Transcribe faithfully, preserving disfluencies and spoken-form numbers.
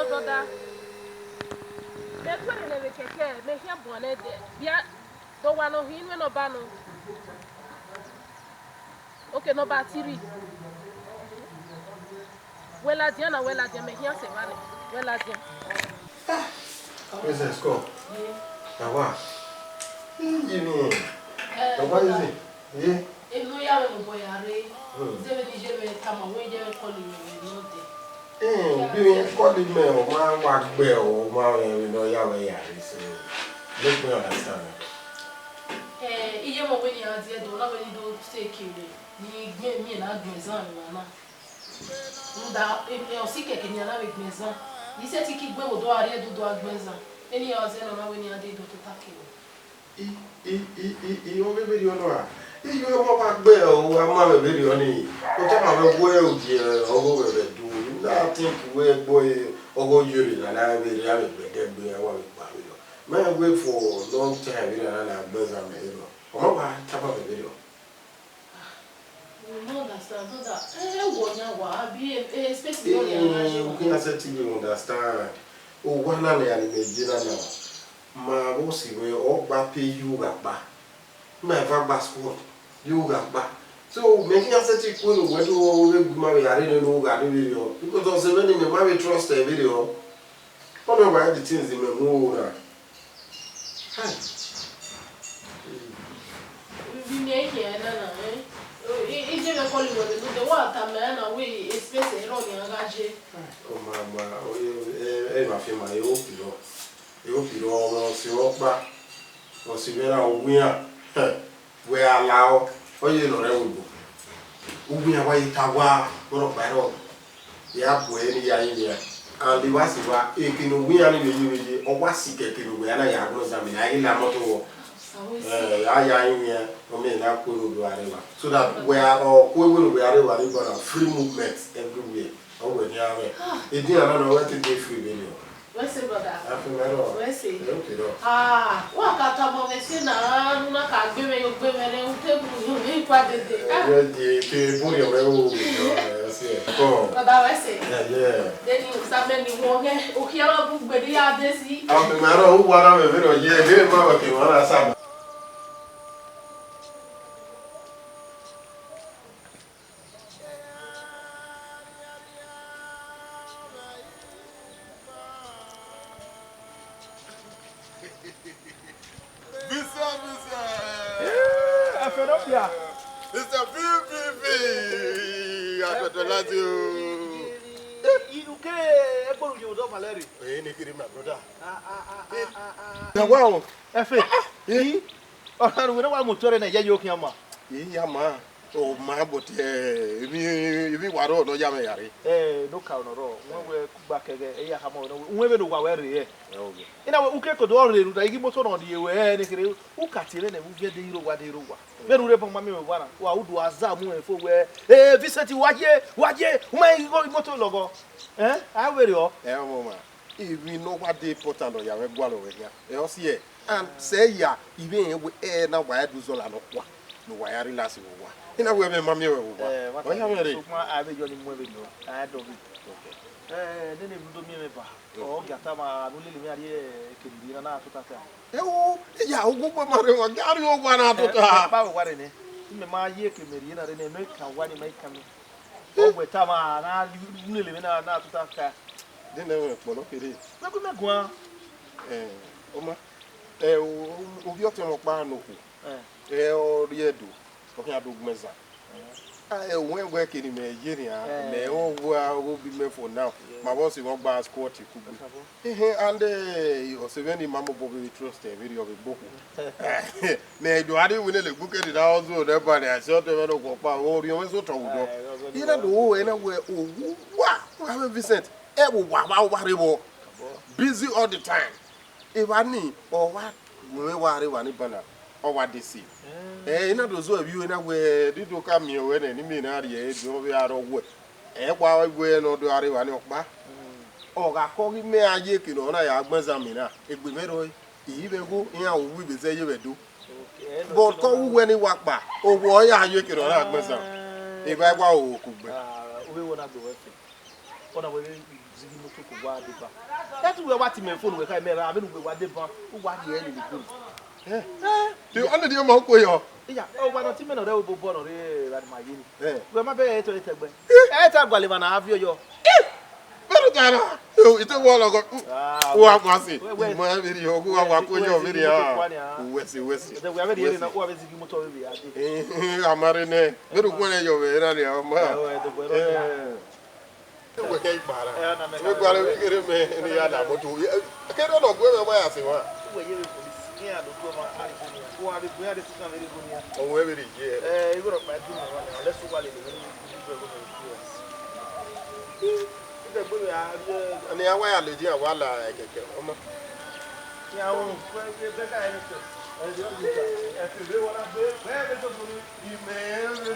Brother, mẹ tuẹ ne vbe kẹkẹ, mẹ khian buan nẹ dẹ. Bia, do wa nọ hin inuẹ nọba nọ. Okay, nọba three. Wẹ ladian na, wẹ ladian, mẹ khian sẹ evba nẹ. Wẹ ladian. Princess, come. Ye. Na wa. Ye mi. Eh, na wa brother. Easy. Ye. Eno ya mwẹ mobọ ya rre. Hmm. Zẹ vbene iye mwẹ tama wẹ iye mwẹ call mwẹ vbe nọ dẹ. Eh, bi mwẹ call mwẹ, ọ ma wa gbe, ọ ma rẹn vbene ọ ya mwẹ ya rre, so, make me understand. Eh, iye mwẹ wẹ ne iran die do, na wẹ ne I do take you, ne I gbẹn, mẹ na gbẹn zan vbe emwa na. Rhunmwuda, eh, eh, ọ si kẹkẹ ne iran na vbe gbẹn zan. I sẹtin ke I gbe vbe odọ a rrie do do a gbẹn zan. Eni iran zẹ nọ na wẹ ne iran dee do tota kevbe. I, I, I, I, I, ọ vbe vberriọ nọ ra? Iye ọmọ wa gbe ọ, a ma vbe vberriọ nii. Ọ tama mwẹ wẹ ugie ọghe ovbi ẹvbo do. I na think wẹ ẹgbe ọghe oyere na na vbe rre, a vbe gbe ẹdẹ gbe, a wa vbe gba vberriọ. Mẹ wait for long time, vberriọ na na gbẹn zan mẹ rrọ. Ọ ma wa tama mwẹ vberriọ. I no understand, brother. Eh, wọ yan wa, abi, eh, space no yan na ye. Eh, u khian sẹtin ye understand. Owa na ne a ni mẹ ye na na. Ma vbe si wẹ ọ gba pay ye ugha kpa. Ma eva gba squad ye ugha kpa. So, mẹ khian sẹtin kue ne uwẹ do vbe gu ma vbe gha rre ne ugha ni vberriọ. Because ọse mwẹ ni mẹ ma vbe trust ẹre vberriọ. Ọ nọ wa the things mẹ mu oro na. Hai. Vbe imẹ khian na na, eh? I, I je mwẹ call wẹ vbe nude, wa tama ẹre na wẹ space ẹre ọni a gha ye. Ọ ma ma, ọ ye, ẹ, ẹ ma fi ma, I hope irọ. I hope irọ, ọmọ ọse ọkpa, ọse mwẹ na, ọ wian. Wẹ a la ọ, ọ ye ne ọ rre ẹvbo ebo. Uwu iran wa ye ta owa, ne ọ rhọkpa rrọọ, ya bu ẹre ne I ya rinmwian. And I wa si wa, eke ne uwu iran ni vbe ye vbe ye, ọ wa sikẹ eke ne uwẹ na ya gbọn zan mẹ, a i ghi la motor vbọ. Eh, a ya rinmwian, ọ mẹ na ku ero do a rre evba. So that wẹ a, ọ ku ero wẹ a rre evba ni gba na free movement everywhere. Ọ wẹ ni a mwẹ. Edian na nọ wẹ te dey free vbene ọ. Wẹ sẹ, brother. Afi mẹ rọ. Wẹ sẹ. Ẹ, okay, rọ. Ah, wa ka tama mwẹ sẹ na, ne u na ka gbe mwẹ yo, gbe mwẹ ne u te bu yo, ne i kua dede. Ah. Ẹ, ye ke bu yo mwẹ o, ẹ, sẹ. Kọ. Brother, wẹ sẹ. Yeah, yeah. Then you sabe ni wo nge, o ki ara bu gbe ni ya de si. Afi mẹ rọ, u wa na mwẹ vberriọ ye, de ma wa ke wa na sa. Visa, visa. Eh, Afenọfia. Visa, V V V. Adọdọ lati o. Eh, i, u ke ẹgbẹrun ye odọ ma lẹre. Eh, ne kiri, my brother. Ah, ah, ah, ah, ah, ah. Na wa o. Efe. Ah, ah. Eh. Ọna ne uwẹ ne wa mu otọ rẹ ne ya yo khian ma. Iya ma, ọ ma, but, eh, emwi, emwi wa rrọọ ne ọ ya mwẹ ya rre. Eh, no ka nọ rrọọ, wẹ wẹ kugba kẹghẹ, ẹ ya khama wẹ nọ, wẹ vbene owa wẹ rre hẹ. Ẹ, okay. I na wẹ, u ke kodo ọ rre rhunmwuda, I ghi motor nọ rrie wẹ hẹ ne kherhe, u ka tie mwẹ nẹ, u viẹ de rre owa, de rre owa. Vbene u rre bọ ma miẹn mwẹ owa na, wa u do aza mu ẹn fo wẹ, eh, Vincent, wa ye, wa ye, u ma i motor lọghọ. Eh, a vberriọ. Ẹ, ọmọ ma. Emwi ne ọ wa de important ọ ya mwẹ gualọ vbe khian. Ẹ, ọ si ẹe. And sẹ ya, I vbe rẹn wẹ, ẹ na wa ya do zọla nọkhua, ne uwa ya relax vbe owa. I na wẹ ẹmwẹ ma miẹn ruẹ vbe owa. Eh, ọ ya mwẹ rre. Sokpan a vbe yọ ni mu ẹn vberriọ, a ya dọ ghe. Okay. Eh, nene vbe do miẹn mwẹ ba. Mm. Ọ gia tama ne u lele mwẹ a rrie eke ne I rrie na na tota ta. Ẹ o, iya, uwu gbe ma rre wa, gia rrie owa na tota. Eh, kpa vbe owa rre nẹ. Imẹ ma ye eke mẹ rrie na rre nẹ, mẹ ka owa ni ma i kan mẹ. Ọ wẹ tama na u lele mwẹ na na tota ta. De ne ẹmwẹ kpọlọ kere. Mẹ gu mẹ guan. Eh, ọma. Ẹ, o, o, ovbi ọtẹn mwẹ ọkpa nọ okhuo. Eh. Ẹ, ọ rrie Ẹdo, ọ khian do gbẹn zan. Eh. A, ẹ, wẹ wẹ kene mẹ ye nian, eh, mẹ ọ wa obi mẹ for now. Yeah. Ma vbe ọse mwẹ gba squat kugbe. Yes, sir. Ehe, and, eh, ọse mwẹ ni ma mobọ vbe trust ẹre vberriọ vbe gbe okhuo. Mẹ do a rrie iwinna legbu kede na ọ zẹ odẹ ba nian, sẹ ọtẹn mwẹ nọ okhuo ọkpa, ọ rhie mwẹ sẹ otọ vbe odọ. Eh, ọ zẹ. I na do ru ẹre na wẹ owa, wa mwẹ Vincent, ẹ vbe owa, wa, wa rre vbọ. Busy all the time. Evba ni, ọ wa gu mwẹ wa rre evba ni banna, ọ wa de si. Eh. Eh, I na do zẹ vbe iro na wẹ, di do ka miẹn ruẹ nẹ, ne imẹ na rhie ẹre, ọ vbe a rrọọ wẹ, ẹ wa wẹ ne ọ do a rre evba ni ọkpa. Mm. Ọ gha khọ ghi mẹ a ye eke ne ọ na ya gbẹn zan mẹ na, egbe mwẹ rrọọ, I mwẹ igho, iran wu ibe zẹ ye vbe do. Okay, ẹ nọ. But kọ wu wẹ ne I wa kpa, owa ọ ya ye eke ne ọ na gbẹn zan. Eh. Evba i wa ro kugbe. Ah, u vbe wo na gbe wẹ fe. Ọna wẹ vbe zighi moto ke uwa deba. Ẹ te uwẹ wa tie mẹ phone wẹ kha mẹ ra, avbe ne uwẹ wa deba, uwa rhie ẹre lele egbe. Eh. Ọnii ọma uko yọ. Iya, ọ wa nọ te imẹ nọ rre obọ nọ rre ra ma ye ni. Eh. Wẹ ma bẹghe ẹtọ ẹtẹgbẹ. Ẹtẹ agualema na a viọ yọ. Vbene u ta na, ite wọ lọghọ, u wa guan si. Imọ ẹ vbe rhie, u wa guan ko yọ vbe rhie. Uwẹ si, uwẹ si. Ẹdẹ wẹ avbe rhie na, u wa vbe zighi moto vbe vbe a de. Eh, a ma rre nẹ, vbene u guan yọ vbe erha rhie ọma. Ẹdẹ wẹ rọ nẹ. Uwẹ kẹ gba ra. Ẹ, na mẹ uwẹ ka gba ra, vbe kere mẹ ne ya la moto. Kere nọ gu ẹmwẹ wa ya sẹ wa. Uwẹ ye vbe polisi. Iran do gu ọmwa, a rhie egbe nian. Uwa vbe gu iran de sisan vbe rhie egbe nian. Ọwẹ vbe rhie ye. Ẹ, igho rhọkpa i du mẹ wa nian, unless uwa lele vbe rhie egbe nian. Ide egbe vbe a rhie. Ani a wa ya lele iran wa la ẹkẹkẹ, ọma. Iran ru. Uwẹ vbe bẹghe ẹre sẹ. Ẹ, de ọ yi ta. Ẹ, fẹ vbe wa na gbe. Wẹ vbe do gbunu. Imẹ vbe